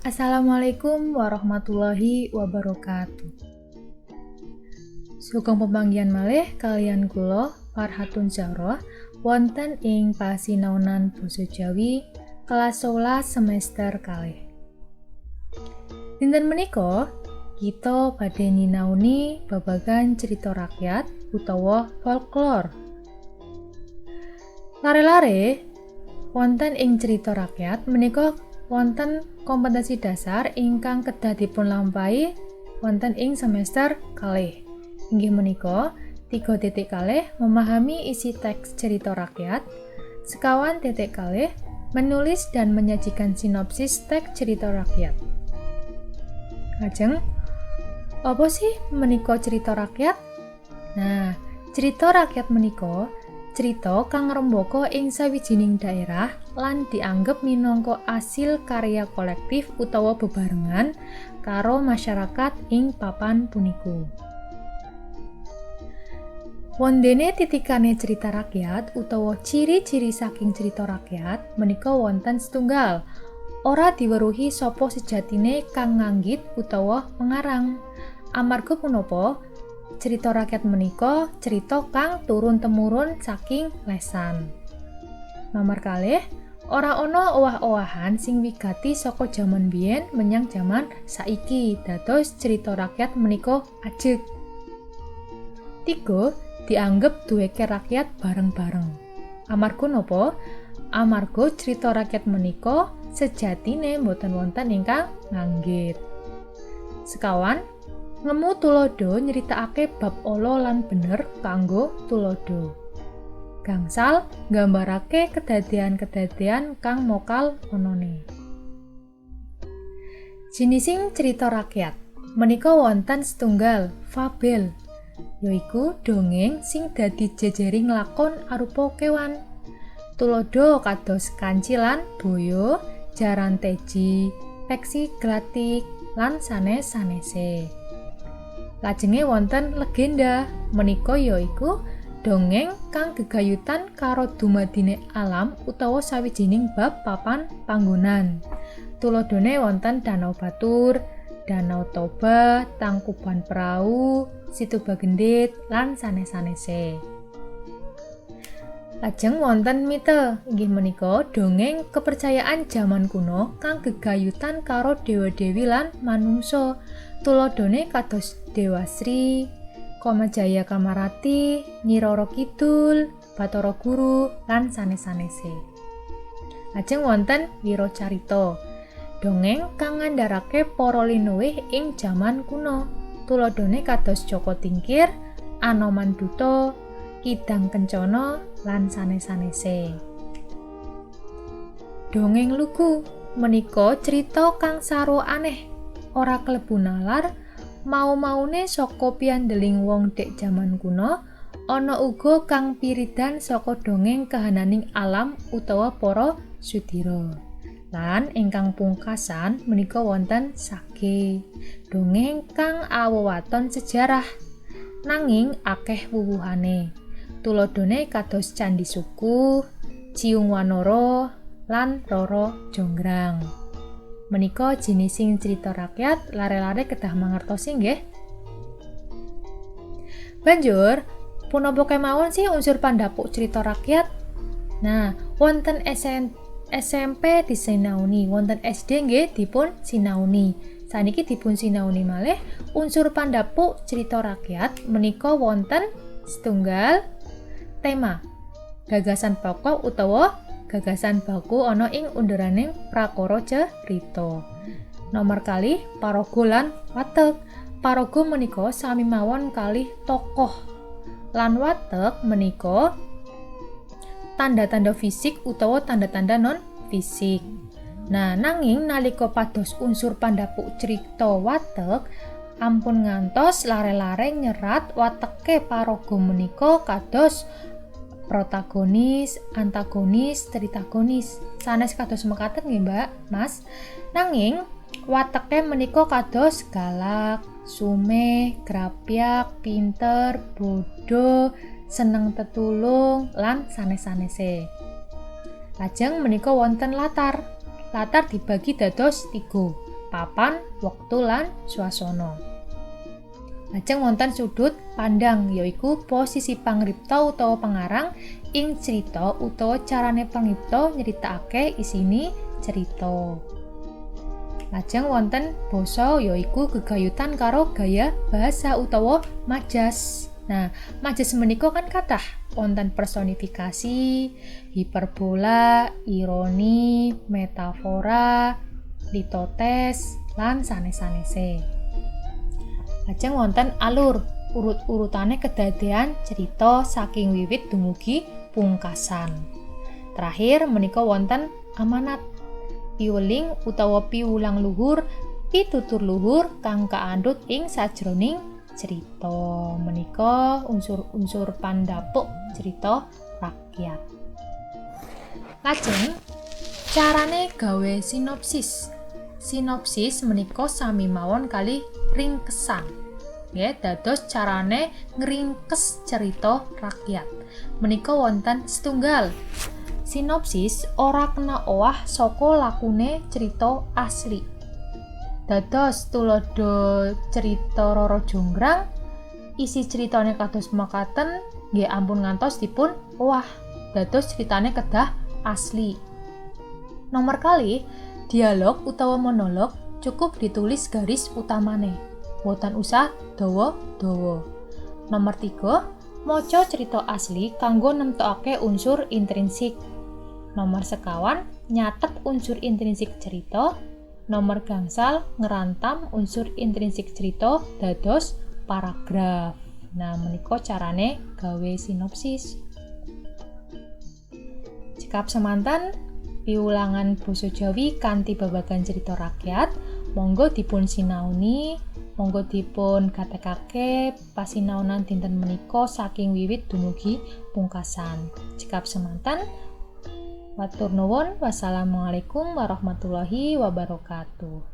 Assalamualaikum warahmatullahi wabarakatuh. Sugeng pepanggihan malih kaliyan kula Farhatun Zahra wonten ing pasinaonan basa Jawi kelas 11 semester kalih. Dinten menika kita badhe nyinaoni babagan cerita rakyat utawa folklore. Lare-lare, wonten ing cerita rakyat menika wonten kompetensi dasar ingkang kedah dipun lampahi wonten ing semester kalih. Inggih menika 3.2 memahami isi teks cerita rakyat, 2.5 menulis dan menyajikan sinopsis teks cerita rakyat. Lajeng, apa sih menika cerita rakyat? Nah, cerita rakyat menika cerita kang ngrembaka ing sawijining daerah lan dianggep minangka asil karya kolektif utawa bebarengan karo masyarakat ing papan puniku. Wondene titikane cerita rakyat utawa ciri-ciri saking cerita rakyat menika wonten setunggal, ora diweruhi sapa sejatine kang nganggit utawa mengarang. Amarga punapa? Cerita rakyat menika cerita kang turun-temurun saking lesan. Nomor kalih, ora ana owah-owahan sing wigati saka jaman biyen menyang jaman saiki, dados cerita rakyat menika ajeg. 3. Dianggep duweke rakyat bareng-bareng. Amarga napa? Amarga cerita rakyat menika sejatine boten wonten ingkang nganggit. 5, ngemu tuladha nyritakake bab ala lan bener kanggo tuladha. 5, nggambarake kedadean-kedadean kang mokal onone. Jinising cerita rakyat menika wonten setunggal, fabel, yaiku dongeng sing dadi jejering lakon arupa kewan. Tuladha kados Kancil lan Boyo, Jaran Teji, Peksi Glatik, lan sanes-sanese. Lajenge wonten legenda, menika yaiku dongeng kang gegayutan karo dumadine alam utawa sawijining bab papan panggonan. Tuladhane wonten Danau Batur, Danau Toba, Tangkuban Perahu, Situ Bagendit, lan sanes-sanese. Lajeng wonten mite, inggih menika dongeng kepercayaan jaman kuno kang gegayutan karo dewa-dewi lan manungsa. Tuladhane kados Dewasri, Kamajaya Kamarati, Nyi Roro Kidul, Bathara Guru, lan sanes-sanese. Lajeng wonten Wiracarita, dongeng kang ngandharake para linuwih ing jaman kuno. Tuladhane kados Jaka Tingkir, Anoman Duta, Kidang Kencana, lan sanes-sanese. Dongeng lugu menika crita kang sarwa aneh, ora klebu nalar, mau-maune saka piandeling wong dek jaman kuno, ana uga kang piridan saka dongeng kahananing alam utawa para sudira. Lan ingkang pungkasan menika wonten sage, dongeng kang awewaton sejarah nanging akeh wuwuhane. Tuladhane kados Candi Sukuh, Ciung Wanara, lan Roro Jonggrang. Menika jinising cerita rakyat, lare-lare kedah mangertosi nggih. Banjur, punapa kemawon sih unsur pandhapuk cerita rakyat? Nah, wonten SMP disinaoni, wonten SD nggih dipun sinaoni. Saniki dipun sinaoni malih unsur pandhapuk cerita rakyat menika wonten setunggal, tema, gagasan pokok utawa gagasan baku ana ing unduraning prakara cerita. Nomor kalih, paraga lan watek. Paraga menika sami mawon kalih tokoh. Lan watek menika tanda-tanda fisik utawa tanda-tanda non fisik. Nah, nanging nalika pados unsur pandhapuk cerita watek, ampun ngantos lare-lare nyerat wateke paraga menika kados protagonis, antagonis, tritagonis. Sanes kados mekaten nggih, Mbak, Mas. Nanging wateke menika kados galak, sumeh, grapyak, pinter, bodoh, seneng tetulung, lan sanes-sanese. Lajeng menika wonten latar. Latar dibagi dados 3. papan, wektu lan swasana. Lajeng wonten sudut pandang, yaiku posisi pangripta utawa pengarang ing cerita utawa carane pangripta nyritakake isine cerita. Lajeng wonten basa, yaiku gegayutan karo gaya bahasa utawa majas. Nah, majas menika kan kathah, wonten personifikasi, hiperbola, ironi, metafora, litotes, lan sanes-sanese. Lajeng wonten alur, urut-urutane kedadean cerita saking wiwit dumugi pungkasan. Terakhir menika wonten amanat, piweling utawa piwulang luhur, pitutur luhur kang kaandhut ing sajroning cerita. Menika unsur-unsur pandhapuk cerita rakyat. Lajeng carane gawe sinopsis. Sinopsis menika sami mawon kalih ringkesan. Nggih, dados carane ngringkes cerita rakyat. Menika wonten setunggal. Sinopsis ora kena owah saka lakune cerita asli. Dados tuladha cerita Roro Jonggrang, isi ceritane kados makaten nggih ampun ngantos dipun owah. Dados ceritane kedah asli. Nomor kalih, dialog utawa monolog cukup ditulis garis utamane. Boten usah dawa-dawa. Nomor 3, maca cerita asli kanggo nemtokake unsur intrinsik. Nomor sekawan, nyatet unsur intrinsik cerita. Nomor gangsal, ngerantam unsur intrinsik cerita dados paragraf. Nah, menika carane gawe sinopsis. Cekap semanten piwulangan basa Jawi kanthi babagan cerita rakyat. Monggo dipun sinaoni, monggo dipun gatekake pasinaonan dinten menika saking wiwit dumugi pungkasan. Cekap semanten. Matur nuwun. Wassalamualaikum warahmatullahi wabarakatuh.